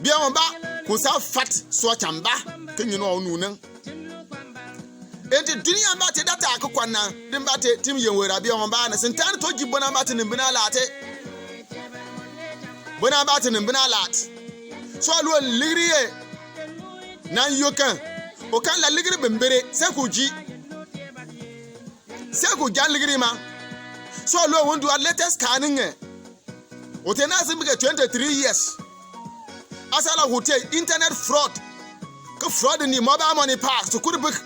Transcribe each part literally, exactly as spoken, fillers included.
Biaŋ ɔnba, ko sa fat sua chamba, ke nyina ɔ nu nang. Enti dunia mbate data ke kwana, di mbate tim yɛn wera biaŋ ɔnba na, Sentani tɔ ji bɔ na mbate ni mbina late. Bɔ na mbate ni mbina late. So alu ligiri ye. Nan yokan. Ɔkan la ligiri bembere, se ko ji. Se ko jan ligiri ma. So alu wundu a latest kaninge. Ɔte na se mi ke twenty-three years. Asa la hotel internet fraud. Ke fraud ni mobile money pass kuri bik.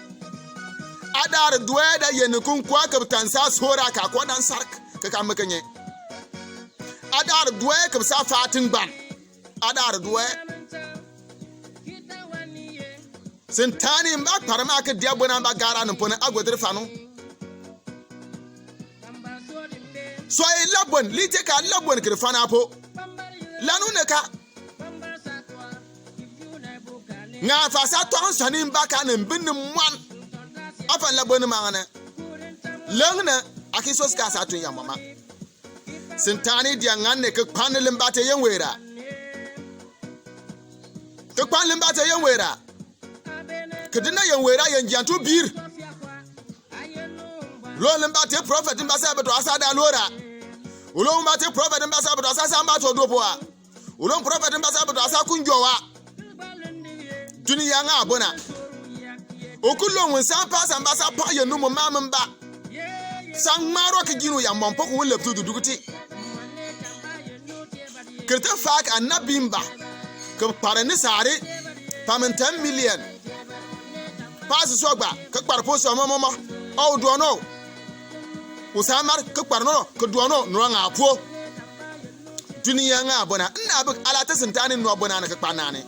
Adar duwe da yɛn kun kwa ke tansa sora ka kwa dan sark ke ka mekenye. Adar duwe ke sa fatin ban. Adar duwe. Sentani mba kparama ke dia bona mba gara no pona agwedere fano. So e labon, lite ka labon kiri fana po. Lanu ne ka. Nga fa sa to sani mba ka ne mbin mwan. Afa labon mangane. Lengne, aki sos ka sa tun ya mama. Sentani dia ngan ne ke kpan le mbate yɛn wera. Ke kpan le mbate yɛn wera. Ke dina yɛn wera yɛn jiantu bir. Lo le mbate prophet mbasa beto asa da lora. Ulo mbate prophet mbasa beto asa sa mbato dopoa. Ulo prophet mbasa beto asa kunjowa. Dunia nga bona. Okulo wun sa pa sa mbasa pa yɛn nu mo ma mba. Sa maro ke jinu ya mom poko wun leptu du duguti. Kiri te fak anabi mba. Ke kpare ni sari. Pamin ten million. Pasi sogba. Ke kpare po so mo mo mo. O duono. Usamar ke kpare no. Ke duono. No nga po. Dunia nga bona. Nna bik ala te Sentani no bona na ke kpanani.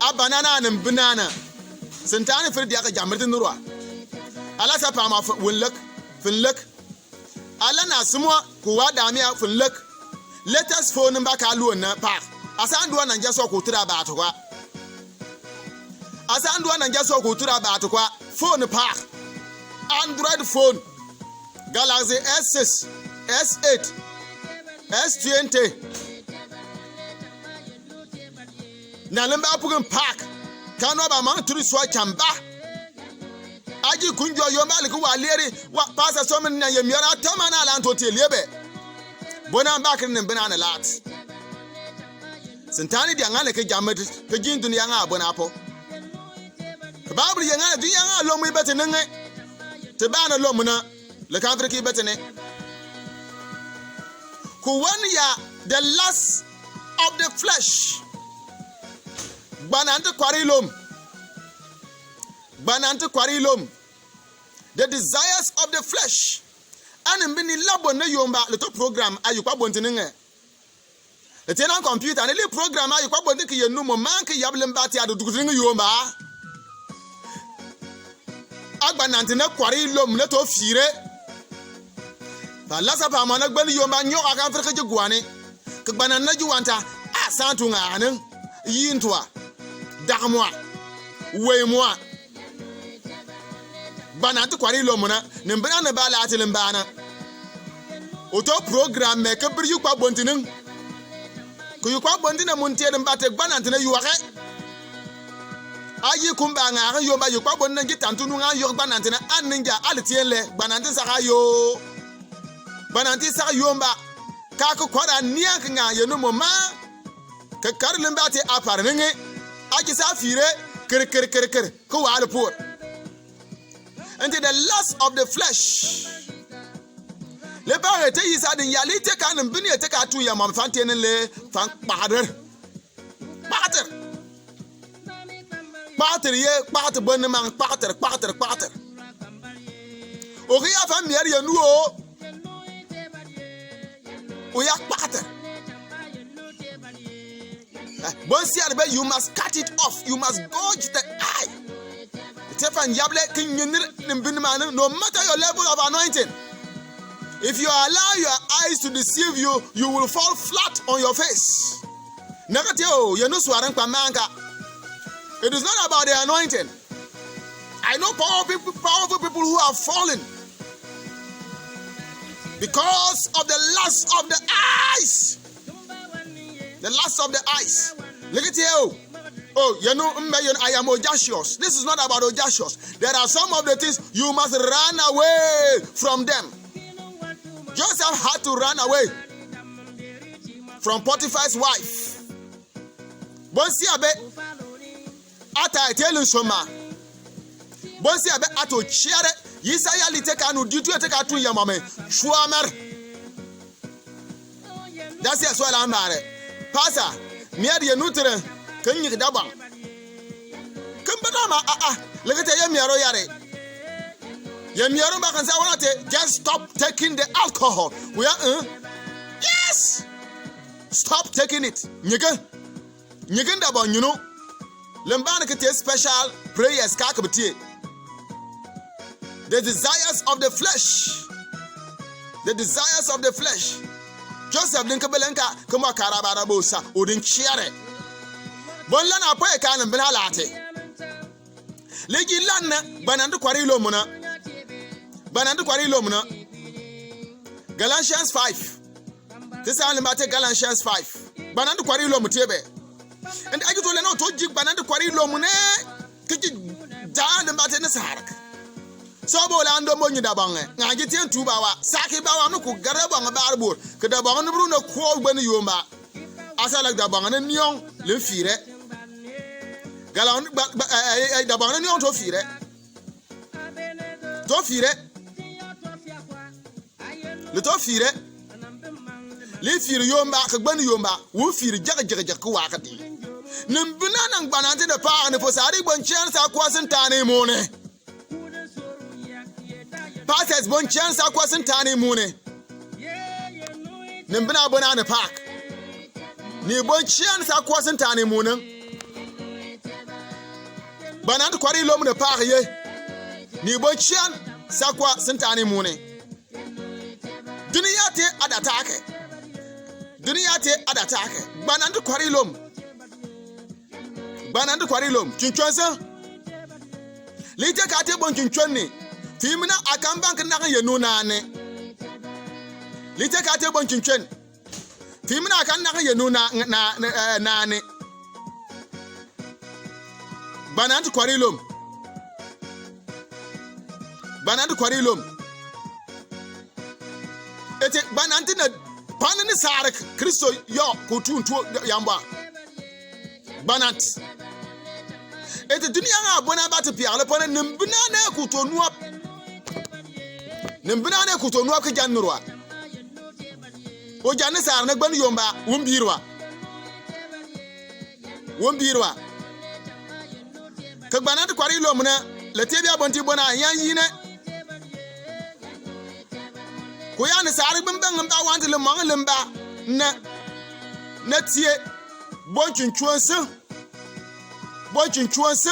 Abanana ne mbinana. Sentani firi dia ke jamir te nurwa. Ala sa pa ma wun lek. Fin lek. Ala na sumwa kuwa damia fin lek. Latest phone mba ka luo na pa. Asan duwa na njaso ku tura ba tukwa. Asan duwa na njaso ku tura ba tukwa. Phone pa. Android phone. Galaxy S six, S eight, S twenty. Na lemba pugin park. Kano ba mang turi sua chamba. Aji kunjo yomba liku wa leri wa pasa somen na yemiara toma na lanto te liebe. Bona mbakiri ne mbina na lat. Sentani dia nga ne ke jamed ke jin dunia nga bona po. Ke Bible ye nga ne dunia nga lomu ibete nenge. Te ba na lomu na le kan firi ki ibete ne. Ku wan ya the lust of the flesh. Gbana nti kwari lom. Gbana nti kwari lom. The desires of the flesh. Ani mbini labo ne yomba le to program ayu kwa bonti ninge. Ete na computer ni li program ayi kwa bonti ki yenu mo man ki yable mbati adu dukuti ngi yomba. Agba nanti na kwari lom na to fire. Ba lasa ba mana gbani yomba nyo akan fere ka jigwani. Ka gbana na juwanta. A santu nga anin. Yintwa. Dakmwa. Wemwa. Gbana nti kwari lom na, ni mbina ni ba lati limbana. Oto program me ke biri yukwa bonti ning. Ku yukwa bonti na munti ni mbate gbana nti na yuwake. Ayi kumba nga kan yomba yukwa bonti na ngi tantu nu nga yok gbana nti na an ninja alitiele gbana nti saka yo. Gbana nti saka yomba. Ka ku kwara niya ka nga yenu mo ma. Ka kari limbate apar ningi. Aji sa fire kir kir kir kir. Ku wali pur. Nti the lust of the flesh. Le ba te yisa din ya li te ka nim bini te ka tu ya mam fan te ne le fan kpater. Kpater. Kpater ye kpater bon man kpater kpater kpater. O ki ya fan mier ye nu o. O ya kpater. Eh, bon siar be, you must cut it off. You must gouge the eye. Stefan yable kin yinir nimbin man, no matter your level of anointing. If you allow your eyes to deceive you, you will fall flat on your face. Nakatio, you know swaran pamanka. It is not about the anointing. I know powerful people, powerful people who have fallen because of the lust of the eyes. The lust of the eyes. Look at you. Oh, you know, mm, you know, I am audacious. This is not about audacious. There are some of the things you must run away from them. Joseph had to run away from Potiphar's wife. Bonsi abe ata eteli nsoma. Bonsi abe ato chiare. Yisaya li teka nu ditu teka tu yamame. Shuamer. Dasi a suala ambare. Pastor, miadi ye nutre, ken nyik dabang. Ken bata ma a a, lekete ye miaro yare. Ye miaro ba kan sa wana te, just stop taking the alcohol. We are, uh, yes! Stop taking it. Nyike. Nyike dabang, you know. Lembana kete special prayers ka kabete. The desires of the flesh. The desires of the flesh. Joseph din ka belenka kuma karabara bosa udin chiare. Bon lana pwe ka nan bin halate. Legi lan na gbanan du kwari lo muna. Gbanan du kwari lo muna. Galatians five. Ti sa limba te Galatians five. Gbanan du kwari lo mutiebe. And agi to le no to ji gbanan du kwari lo mune. Kiji dan de mbate ne sarak. So bo la ndo mo nyi dabang e. Nga ji tien tu bawa. Saki bawa no ku gare bang bar bur. Ke dabang no bru no ko gbe ni yomba. Asa lak dabang ne niong le fire. Gala on ba, ba, eh, eh, eh, dabang ne niong to fire. To fire. Li to fire. Li fire yomba, ka gbe ni yomba. Wu fire jaga jaga jaga ku wa ka di. Ni mbina na gbanan ti ne pa ni fo sari bon chance a kwa sentani mune. Pastors bon chance a kwa sentani mune. Ni mbina bona ni park. Ni bon chance a kwa sentani mune. Gbanan du kwari lo mune park ye. Ni bon chance a kwa sentani mune. Duniya te adatake. Duniya te adatake. Gbanan du kwari lom. Gbanan du kwari lom. Chinchonsa. Lite ka te bon chinchon ni. Fimina akan bank na ye nunane. Lite ka te bon chinchon. Fimina akan na ye nuna na, na, eh, nane. Gbanan du kwari lom. Gbanan du kwari lom. Ete gbanan ti na pan ni sarak Kristo yo kutu ntu yamba. Gbanan ti. Ete duniya nga bona bati piak le pana ni mbina ne kuto nuap. Ni mbina ne kuto nuap ke jan nurwa. O jan ni sar na gban yomba, wun birwa. Wun birwa. Ka gbanan ti kwari lom na, la tebia bon ti bona yan yine. Ko ya ni sar bin ban ba wan ti le mang limba. Na, na tie. Bon chinchonsa. Bon chinchonsa.